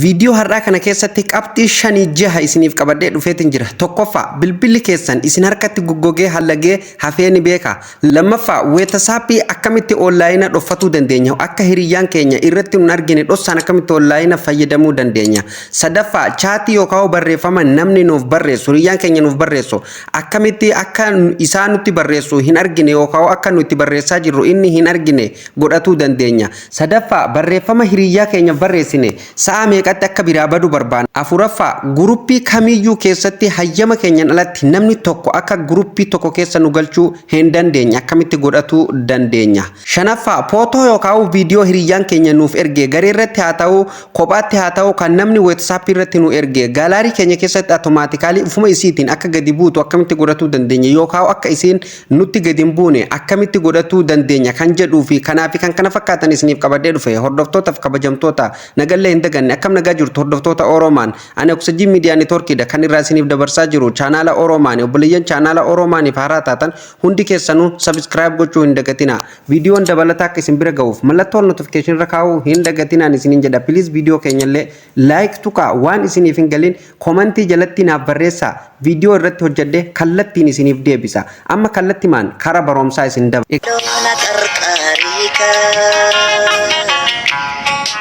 Viidiyoo har'aa kana keessatti qabxii shanii jaha isiniif qabadhee dhufeetin jira. Tokkoffaa, bilbilli keessan isin harkatti goggogee hallagee hafee ni beeka. Lammaffaa, WhatsAppii akkamitti online dhoffatuu dandeenya? Akka hiriyyaan keenya irratti nun argine dhossaan akkamitti online fayyadamuu dandeenya? Sadaffaa, chatii yookaan barreeffama namni nuuf barreessu, hiriyyaan keenya nuuf barreessu, akkamitti akka isaan nutti barreessu hin argine yookaan akka nuti barreessaa jirru inni hin argine godhatuu dandeenya? Sadaffaa, barreeffama hiriyyaa keenya barreessine sa'a meeqatti akka biraa badu barbaanna? Afuraffaa, guruppii kamiyyuu keessatti hayyama keenyan alatti namni tokko akka guruppii tokko keessa nu galchuu hin dandeenye akkamitti godhatuu dandeenya? Shanaffaa, footoo yookaan viidiyoo hiriyyaan keenya nuuf erge, garee irratti haa ta'u, kophaatti haa ta'u, kan namni WhatsAppii irratti nu erge gallery keenya keessatti automatically ufuma isiitiin akka gadi buutu akkamitti godhatuu dandeenya yookaan akka isiin nutti gadi hin buune akkamitti godhatuu dandeenya kan jedhuu fi kanaa fi kan kana fakkaatan isiniif qabadhee dhufe. Hordoftootaaf kabajamtoota, nagallee hin daganne. Akkam nagaa jirtu, hordoftoota Oromaan? Ani Oksijin Miidiyaa Networkiidha kan irraa isiniif dabarsaa jiru chaanaala Oromaani. Obboleeyyan chaanaala Oromaaniif haaraa taatan hundi keessanuu subscribe gochuu hin dagatina. Viidiyoon dabalataa akka isin bira ga'uuf mallattoo notification irra kaa'uu hin dagatinaan isiniin jedha. Please, viidiyoo keenyallee like tuqaa. Waan isiniif hin galin commentii jalatti naaf barreessaa, viidiyoo irratti hojjedhe kallattiin isiniif deebisa. Amma kallattimaan kara barumsaa isin daba. Loona qarqaariikaa.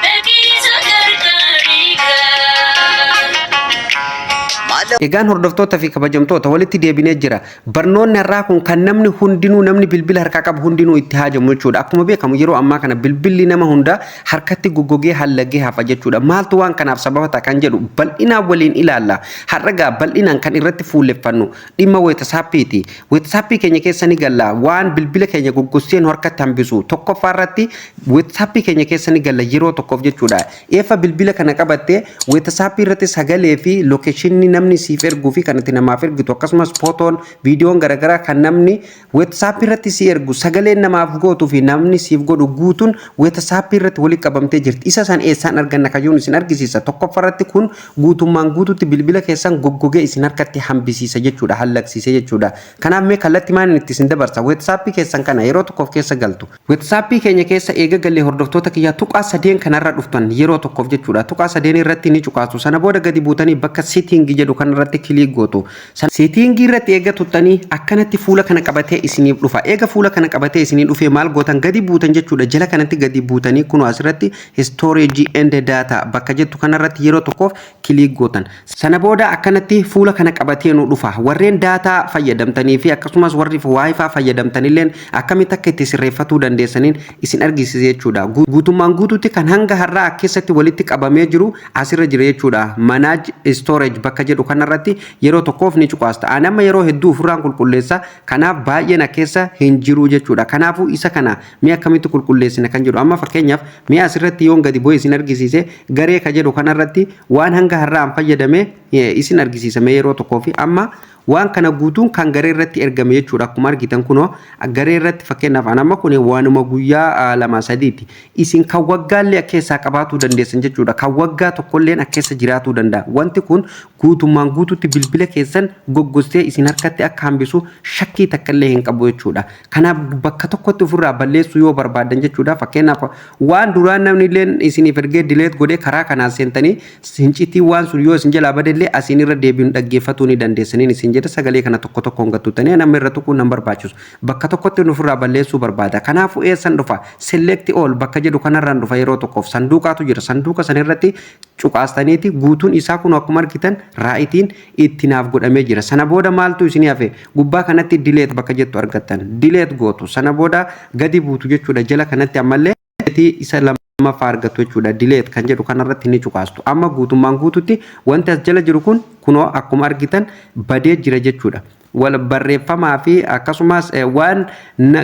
Beeksisa gargaariikaa. Egaan hordoftoota fi kabajamtoota, walitti deebinee jira. Barnoonni har'aa kun kan namni hundinuu, namni bilbila harkaa qabu hundinuu itti haajamu jechuudha. Akkuma beekamu yeroo ammaa kana bilbilli nama hundaa harkatti goggogee hallagee hafa jechuudha. Maaltu waan kanaaf sababa ta'a kan jedhu bal'inaan waliin ilaalla. Har'a gaa bal'inaan kan irratti fuulleffannu dhimma WhatsAppiiti. WhatsAppii keenya keessa ni galla. Waan bilbila keenya goggogsee nu harkatti hambisu. Tokkoffaa irratti WhatsAppii keenya keessa ni galla yeroo tokkoof jechuudha. Eeffa bilbila kana qabattee WhatsAppii irratti sagalee fi locationni namni siif erguu fi kan itti namaaf ergitu, akkasumas footoon, viidiyoon garaagaraa kan namni WhatsAppii irratti si ergu, sagaleen namaaf gootuu fi namni siif godhu guutuun WhatsAppii irratti walitti qabamtee jirti. Isa san eessaan arganna kayyuun isin argisiisa. Tokkoffaa irratti kun guutummaan guutuutti bilbila keessan goggogee isin harkatti hambisiisa jechuudha, hallaqsiise jechuudha. Kanaaf mee kallattii maaliin itti isin dabarsa? WhatsAppii keessan kana yeroo tokkoof keessa galtu. WhatsAppii keenya keessa eega galee, hordoftoota kiyyaa, tuqaa sadeen kanarra dhuftan yeroo tokkoof jechuudha. Tuqaa sadeen irratti ni cuqaasu. Sana booda gadi buutanii bakka setting jedhu kanarratti click gootu. Settingii irratti eega tuttanii akkanatti fuula kana qabatee isiniif dhufa. Eega fuula kana qabatee isinii dhufee maal gootan? Gadi buutan jechuudha. Jala kanatti gadi buutanii kunoo asirratti storage and data bakka jettu kanarratti yeroo tokkoof click gootan. Sana booda akkanatti fuula kana qabatee nu dhufa. Warreen data fayyadamtanii fi akkasumas warri WiFi fayyadamtanilleen akkamitti akka itti sirreeffatuu dandeessaniin isin argisiisa jechuudha. Guutummaan guutuutti kan hanga har'aa keessatti walitti qabamee jiru asirra jira jechuudha. Manage storage bakka jedhu kanarratti yeroo tokkoof ni cuqaasta. Ani amma yeroo hedduu ofirraan qulqulleessa. Kanaaf baay'een keessa hin jiru jechuudha. Kanaafuu isa kana mi'a akkamitti qulqulleessina kan jedhu, amma fakkeenyaaf mi'a asirratti yoon gadi bu'ee isin argisiise, garee ka jedhu kanarratti waan hanga har'aan fayyadame isin argisiisa mee yeroo tokkoo fi amma waan kana guutuun kan garee irratti ergame jechuudha. Akkuma argitan kunoo garee irratti, fakkeenyaaf an amma kun waanuma guyyaa lama sadiiti. Isin kan waggaallee keessaa qabaatuu dandeessan jechuudha. Kan waggaa tokkolleen keessa jiraatuu danda'a. Wanti kun guutummaan guutuutti bilbila keessan goggostee isin harkatti akka hambisu shakkii takkallee hin qabu jechuudha. Kanaaf bakka tokkotti ofirraa balleessuu yoo barbaadan jechuudha. Fakkeenyaaf waan duraan namni illee isiniif ergee delete godhee karaa kanaan seentanii hincitii waan sun yoo isin jalaa badellee asiin irra deebiin dhaggeeffatuu ni dandeessaniin isin jedha. Sagalee kana tokko tokkoon gattuutanii nama irra tuquun nan barbaachisu. Bakka tokkotti ofirraa balleessuu barbaada. Kanaafuu eessan dhufa? Select all bakka jedhu kanarraan dhufa yeroo tokkoof. Sanduuqaatu jira. Sanduuqa san irratti cuqaastaniiti guutuun isaa kun akkuma argitan rightiin itti naaf godhamee jira. Sana booda maaltu isinii hafe? Gubbaa kanatti delete bakka jettu argattan. Delete gootu. Sana booda gadi buutu jechuudha. Jala kanatti ammallee isa lammaffaa argattu jechuudha. Delete kan jedhu kanarratti ni cuqaastu. Amma guutummaan guututti wanti as jala jiru kun kunoo akkuma argitan badee jira jechuudha. Wal barreeffamaa fi akkasumas waan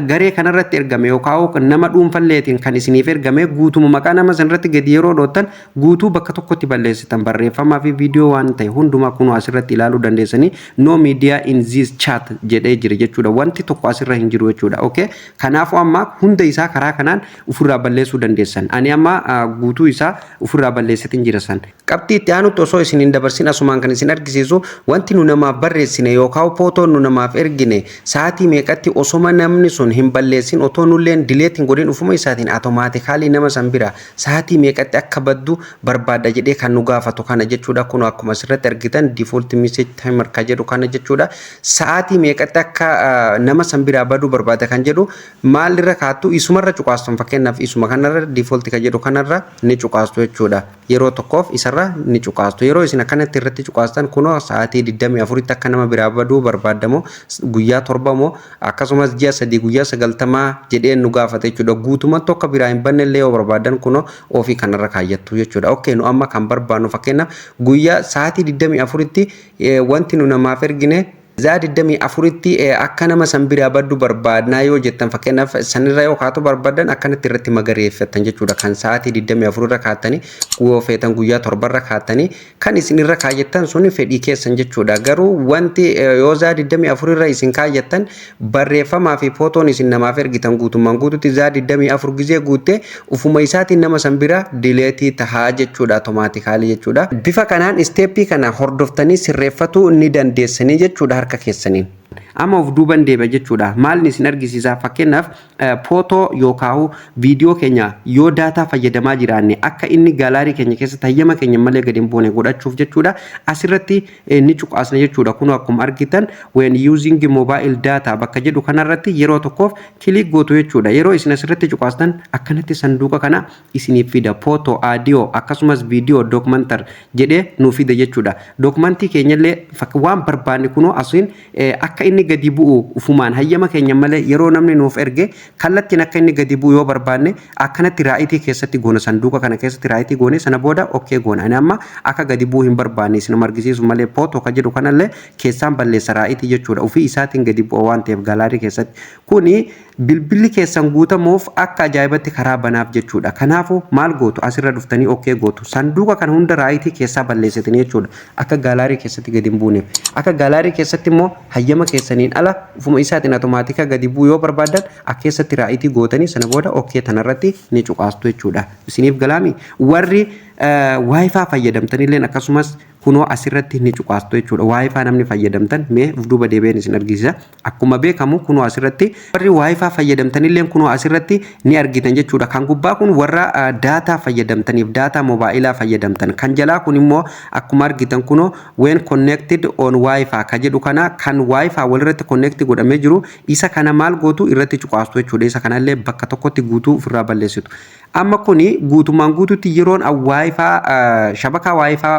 garee kanarratti ergame yookaan nama dhuunfalleetiin kan isiniif ergame guutuma maqaa nama sanarratti gadi yeroo dhoottan guutuu bakka tokkotti balleessitan. Barreeffamaa fi viidiyoo waan ta'e hundumaa kunoo asirratti ilaaluu dandeessanii, "No media in this chat" jedhee jira jechuudha. Wanti tokko asirra hin jiru jechuudha. Okay, kanaafuu amma hunda isaa karaa kanaan ofirraa balleessuu dandeessan. Ani amma guutuu isaa ofirraa balleessitin jira san. Qabxii itti aanutti osoo isin hin dabarsin asumaan kan isin argisiisu, wanti nu namaaf barreessine yookaan Footoon nu namaaf ergine sa'aatii meeqatti osoma namni sun hin balleessin, otoo nulleen delete hin godhin, ufuma isaatiin automatically nama san bira sa'aatii meeqatti akka baddu barbaadda jedhee kan nu gaafatu kana jechuudha. Kun akkuma asirratti argitan default message timer ka jedhu kana jechuudha. Sa'aatii meeqatti akka nama san biraa baduu barbaada kan jedhu maalirra kaattu? Isumarra cuqaastu. Fakkeenyaaf, isuma kanarra, default ka jedhu kanarra ni cuqaastu jechuudha. Yeroo tokkoof isarra ni cuqaastu. Yeroo isin akkanatti irratti cuqaastan, kunoo sa'aatii 24tti akka nama biraa baduu barbaadamoo, guyyaa 7 moo, akkasumas ji'a 3, guyyaa 90 jedhee nu gaafata jechuudha. Guutumatti akka biraa hin banne illee yoo barbaadan, kunoo ofii kanarra kaayyattu jechuudha. Okay, nu amma kan barbaannu, fakkeenyaaf, guyyaa sa'aatii 24tti wanti nu namaaf ergine Zaa 24tti akka nama san biraa baddu barbaadnaa yoo jettan, fakkeenyaaf sanirra yoo kaatu barbaadan, akkanatti irratti magareeffattan jechuudha. Kan sa'aatii 24 irra kaatanii yoo feetan, guyyaa 7 irra kaatanii, kan isin irra kaayyattan sun fedhii keessan jechuudha. Garuu wanti yoo zaa 24 irra isin kaayyattan, barreeffamaa fi footoon isin namaaf ergitan guutummaan guututti zaa 24 gizee guutte ufuma isaatiin nama san bira delete tahaa jechuudha, automatically jechuudha. Bifa kanaan step kana hordoftanii sirreeffatuu ni dandeessanii jechuudha harka keessaniin. Amma of duuban deebi'a jechuudha. Maalni isin argisiisa? Fakkeenyaaf, footoo yookaan viidiyoo keenya yoo data fayyadamaa jiraanne, akka inni gallery keenya keessatti hayyama keenya malee gadi hin buune godhachuuf jechuudha. Asirratti ni cuqaasna jechuudha. Kun akkuma argitan "when using mobile data" bakka jedhu kanarratti yeroo tokkoof click gootu jechuudha. Yeroo isin asirratti cuqaastan, akkanatti sanduuqa kana isiniif fida. Photo, audio, akkasumas viidiyoo, document jedhee nuu fida jechuudha. Document keenyallee waan barbaanne kunoo asiin akka inni gadi bu'u, ufumaan hayyama keenya malee yeroo namni nuuf erge kallattiin akka inni gadi bu'u yoo barbaanne, akkanatti right keessatti goona. Sanduuqa kana keessatti right goone, sana booda okay goona. Ani amma akka gadi bu'u hin barbaanne, isin argisiisu malee photo ka jedhu kanallee keessaan balleessa right jechuudha. Ofii isaatiin gadi bu'a waan ta'eef gallery keessatti. Kuni bilbilli keessan guutamuuf akka ajaa'ibatti karaa banaaf jechuudha. Kanaafuu maal gootu? Asirra dhuftanii okay gootu. Sanduuqa kana hunda right keessaa balleessitanii jechuudha. Akka gallery keessatti gadi hin buuneef. Akka gallery keessatti immoo hayyama keessaniin ala ufuma isaatiin automatic gadi bu'u yoo barbaadan, akka keessatti right gootanii, sana booda okay tanarratti ni cuqaastu jechuudha. Isiniif galaami? Warri WiFi fayyadamtanillee akkasumas kunoo asirratti ni cuqaastu jechuudha. WiFi namni fayyadamtan, mee of duuba deebi'een isin argisiisa. Akkuma beekamu kunoo asirratti warri WiFi fayyadamtanillee kunoo asirratti ni argitan jechuudha. Kan gubbaa kun warra data fayyadamtaniif, data moobaayilaa fayyadamtan. Kan jalaa kun immoo akkuma argitan kunoo "when connected on WiFi" ka jedhu kana, kan WiFi walirratti connect godhamee jiru, isa kana maal gootu? Irratti cuqaastu jechuudha. Isa kanallee bakka tokkotti guutuu ofirraa balleessitu. Amma kuni guutummaan guututti yeroon WiFi, shabakaa WiFi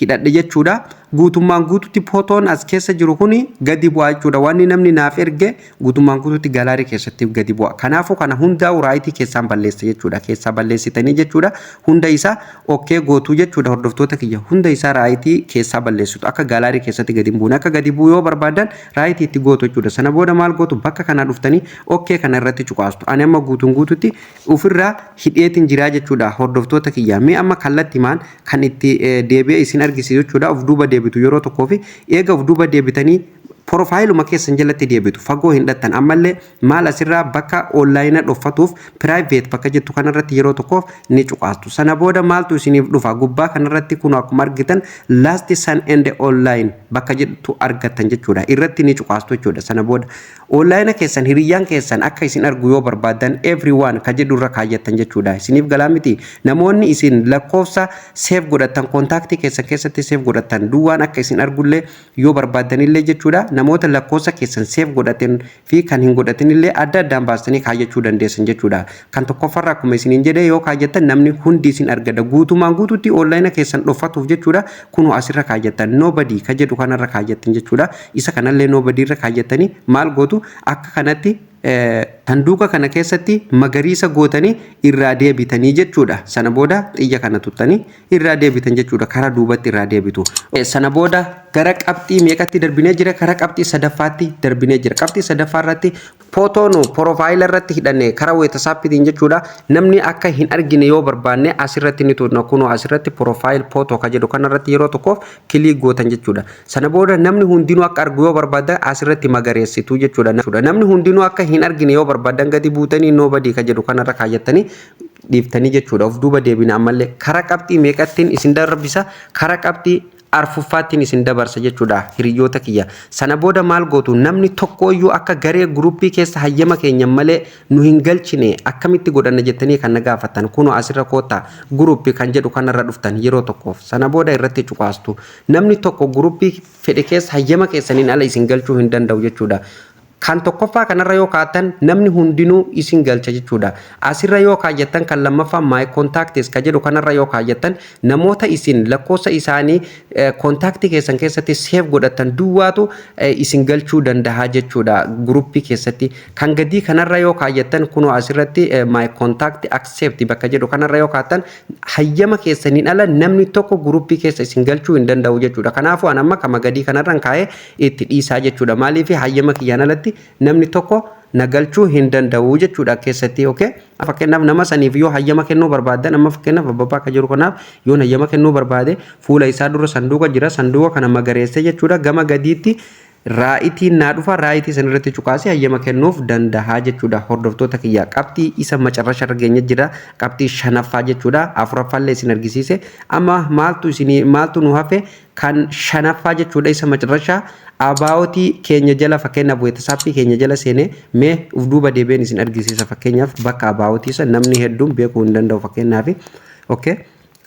hidhadhe jechuudha. Guutummaan guututti footoon as keessa jiru kuni gadi bu'aa jechuudha. Wanni namni naaf erge guutummaan guututti gallery keessatti gadi bu'a. Kanaafuu kana hundaa'u right keessaan balleessa jechuudha. Keessaa balleessitanii jechuudha. Hunda isaa okay gootuu jechuudha, hordoftoota kiyya. Hunda isaa right keessaa balleessitu. Akka gallery keessatti gadi hin buune. Akka gadi bu'u yoo barbaadan, right itti gootu jechuudha. Sana booda maal gootu? Bakka kana dhuftanii okay kana irratti cuqaastu. Ani amma guutuun guututti ofirraa hidheetiin jiraa jechuudha, hordoftoota kiyya. Mee amma kallattimaan kan itti deebi'ee isin argisiisu jechuudha. Of duuba deebitu yeroo tokkoo fi eega of duuba deebitanii profileuma keessan jalatti deebitu, fagoo hin dhattan. Ammallee maal? Asirraa bakka online dhoffatuuf "private" bakka jettu kanarratti yeroo tokkoof ni cuqaastu. Sana booda maaltu isiniif dhufa? Gubbaa kanarratti kun akkuma argitan "last seen and online" bakka jettu argattan jechuudha. Irratti ni cuqaastu jechuudha. Sana booda online keessan hiriyyaan keessan akka isin argu yoo barbaadan, "everyone" ka jedhu irra kaayyattan jechuudha. Isiniif galaa miti? Namoonni isin lakkoofsa save godhattan, contact keessan keessatti save godhattan duwwaan akka isin argullee yoo barbaadanillee jechuudha. Namoota lakkoofsa keessan save godhatan fi kan hin godhatinillee adda addaan baastanii kaayyachuu dandeessan jechuudha. Kan tokkoffarra akkuma isiniin jedhe yoo kaayyattan, namni hundi isin argata. Guutumaan guututti online keessan dhoffatuuf jechuudha. Kunoo asirra kaayyattan, "nobody" ka jedhu kanarra kaayyattan jechuudha. Isa kanallee "nobody" irra kaayyattanii maal gootu? Akka kanatti sanduuqa kana keessatti magariisa gootanii irraa deebitanii jechuudha. Sana booda xiyya kana tuttanii irraa deebitan jechuudha. Karaa duubatti irraa deebitu. Sana booda gara qabxii meeqatti darbinee jira? Karaa qabxii sadaffaatti darbinee jira. Qabxii sadaffaa irratti footoo nu profile irratti hidhanne karaa WhatsAppiitiin jechuudha. Namni akka hin argine yoo barbaanne, asirratti ni tuqna. Kunoo asirratti "profile photo" ka jedhu kanarratti yeroo tokkoof click gootan jechuudha. Sana booda namni hundinuu akka argu yoo barbaadan, asirratti magareessitu jechuudha. Namni hundinuu akka hin argine yoo barbaadan, gadi buutanii "nobody" ka jedhu kanarra kaayyattanii dhiiftanii jechuudha. Of duuba deebina ammallee. Karaa qabxii meeqattiin isin darbisa? Karaa qabxii Arfuffaattiin isin dabarsa jechuudha, hiriyoota kiyya. Sana booda maal gootu? Namni tokkoyyuu akka garee guruppii keessa hayyama keenya malee nu hin galchine akkamitti godhanna jettanii kan na gaafattan, kunoo asirra koottaa, guruppii kan jedhu kanarra dhuftan yeroo tokkoof. Sana booda irratti cuqaastu. Namni tokko guruppii fedhe keessa hayyama keessaniin ala isin galchuu hin danda'u jechuudha. Kan tokkoffaa kanarra yoo kaa'attan, namni hundinuu isin galcha jechuudha. Asirra yoo kaayyattan, kan lammaffaa "my contacts" ka jedhu kanarra yoo kaayyattan, namoota isin lakkoofsa isaanii kontaaktii keessan keessatti save godhattan duwwaatu isin galchuu danda'a jechuudha guruppii keessatti. Kan gadii kanarra yoo kaayyattan, kunoo asirratti "my contact except" bakka jedhu kanarra yoo kaa'attan, hayyama keessaniin ala namni tokko guruppii keessa isin galchuu hin danda'u jechuudha. Kanaafuu an amma kama gadii kanarran kaa'ee itti dhiisaa jechuudha. Maaliif? Hayyama kiyyaan alatti namni tokko na galchuu hin danda'u jechuudha keessatti. Okay? Fakkeenyaaf, nama saniif yoo hayyama kennuu barbaaddan, amma fakkeenyaaf Abbabaa akka jiru kanaaf yoo hayyama kennuu barbaade, fuula isaa dura sanduuqa jira. Sanduuqa kana magareessee jechuudha, gama gadiitti rightiin naa dhufa. Rightii san irratti cuqaasee hayyama kennuuf danda'a jechuudha. Hordoftoota kiyya, qabxii isa macarrasha irra geenye jira, qabxii shanaffaa jechuudha. Afuraffaallee isin argisiise. Amma maaltu isin maaltu nu hafe? Kan shanaffaa jechuudha, isa macarrashaa. Aboutii keenya jala, fakkeenyaaf WhatsAppii keenya jala seenee mee uf duuba deebi'een isin argisiisa. Fakkeenyaaf, bakka aboutii san namni hedduun beekuu hin danda'u fakkeenyaaf. Okay.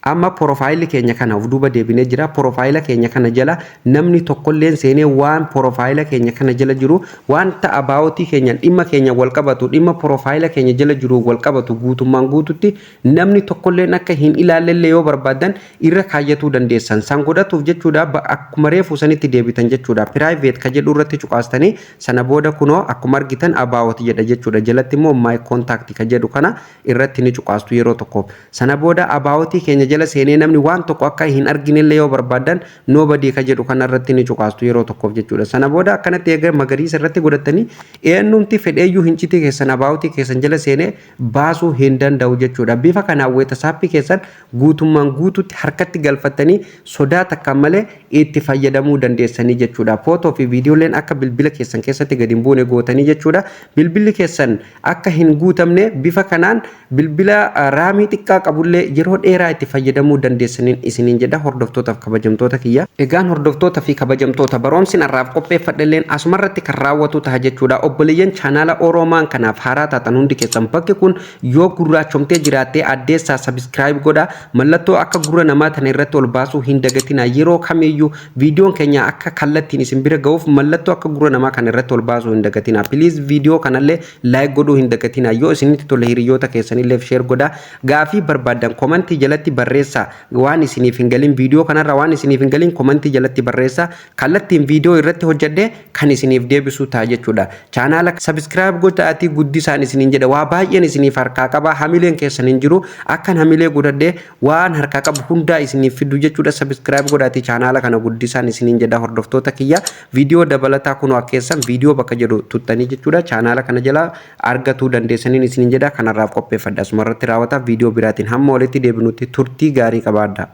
Amma porofaayilli keenya kana of duuba deebinee jira. Porofaayila keenya kana jala namni tokkolleen seenee waan porofaayila keenya kana jala jiru, wanta aboutii keenya, dhimma keenya wal qabatu, dhimma porofaayila keenya jala jiru wal qabatu guutummaan guututti namni tokkolleen akka hin ilaalellee yoo barbaadan irra kaayyatuu dandeessan. San godhatuuf jechuudha, akkuma reefu sanitti deebitan jechuudha. Private ka jedhu irratti cuqaastanii, sana booda kunoo akkuma argitan "about" jedha jechuudha. Jalatti immoo "my contact" ka jedhu kana irratti ni cuqaastu yeroo tokkoof. Sana booda aboutii keenya jala seenee namni waan tokko akka hin arginellee yoo barbaadan, "nobody" ka jedhu kana irratti ni cuqaastu yeroo tokkoof jechuudha. Sana booda akkanatti eega magariisa irratti godhatanii, eenyumti fedheeyyuu hincitii keessan aboutii keessan jala seenee baasuu hin danda'u jechuudha. Bifa kanaan WhatsAppii keessan guutummaan guututti harkatti galfattanii sodaa takka malee itti fayyadamuu dandeessanii jechuudha. Footoo fi viidiyooleen akka bilbila keessan keessatti gadi hin buune gootanii jechuudha. Bilbilli keessan akka hin guutamne bifa kanaan bilbila RAMii xiqqaa qabullee yeroo dheeraa itti fayyadamuu dandeessaniin isiniin jedha, hordoftootaaf kabajamtoota kiyya. Egaan hordoftoota fi kabajamtoota, barumsi har'aaf qopheeffadhelleen asumarratti kan raawwatu ta'a jechuudha. Obboleeyyan chaanaala Oroomaan kanaaf haaraa taatan hundi keessan, bakki kun yoo gurraachomtee jiraattee addeessaa, subscribe godha. Mallattoo akka gurra namaa tana irratti ol baasuu hin dagatina. Yeroo kamiyyuu viidiyoon keenya akka kallattiin isin bira ga'uuf mallattoo akka gurra namaa kana irratti ol baasuu hin dagatina. Please, viidiyoo kanallee like godhuu hin dagatina. Yoo isinitti tole hiriyoota keessanillee share godha. Gaafii barbaadan komantii jalatti barreessaa. Waan isiniif hin galin, viidiyoo kanarra waan isiniif hin galin, komantii jalatti barreessaa. Kallattiin viidiyoo irratti hojjedhee kan isiniif deebisuu ta'a jechuudha. Chaanaala subscribe godhaatii guddisaan isiniin jedha. Waa baay'een isiniif harkaa qaba. Hamileen keessan hin jiru. Akkan hamilee godhadhee waan harkaa qabu hundaa isiniif fidu jechuudha. Subscribe godhaatii chaanaala kana guddisaan isiniin jedha, hordoftoota kiyya. Viidiyoo dabalataa kunoo akkeessan viidiyoo bakka jedhu tuttanii jechuudha. Chaanaala kana jala argatuu dandeessaniin isiniin jedha. Kanarraaf qopheeffadha. Asumarratti raawwata. Viidiyoo biraatiin hamma walitti deebinutti turtii gaarii qabaadha.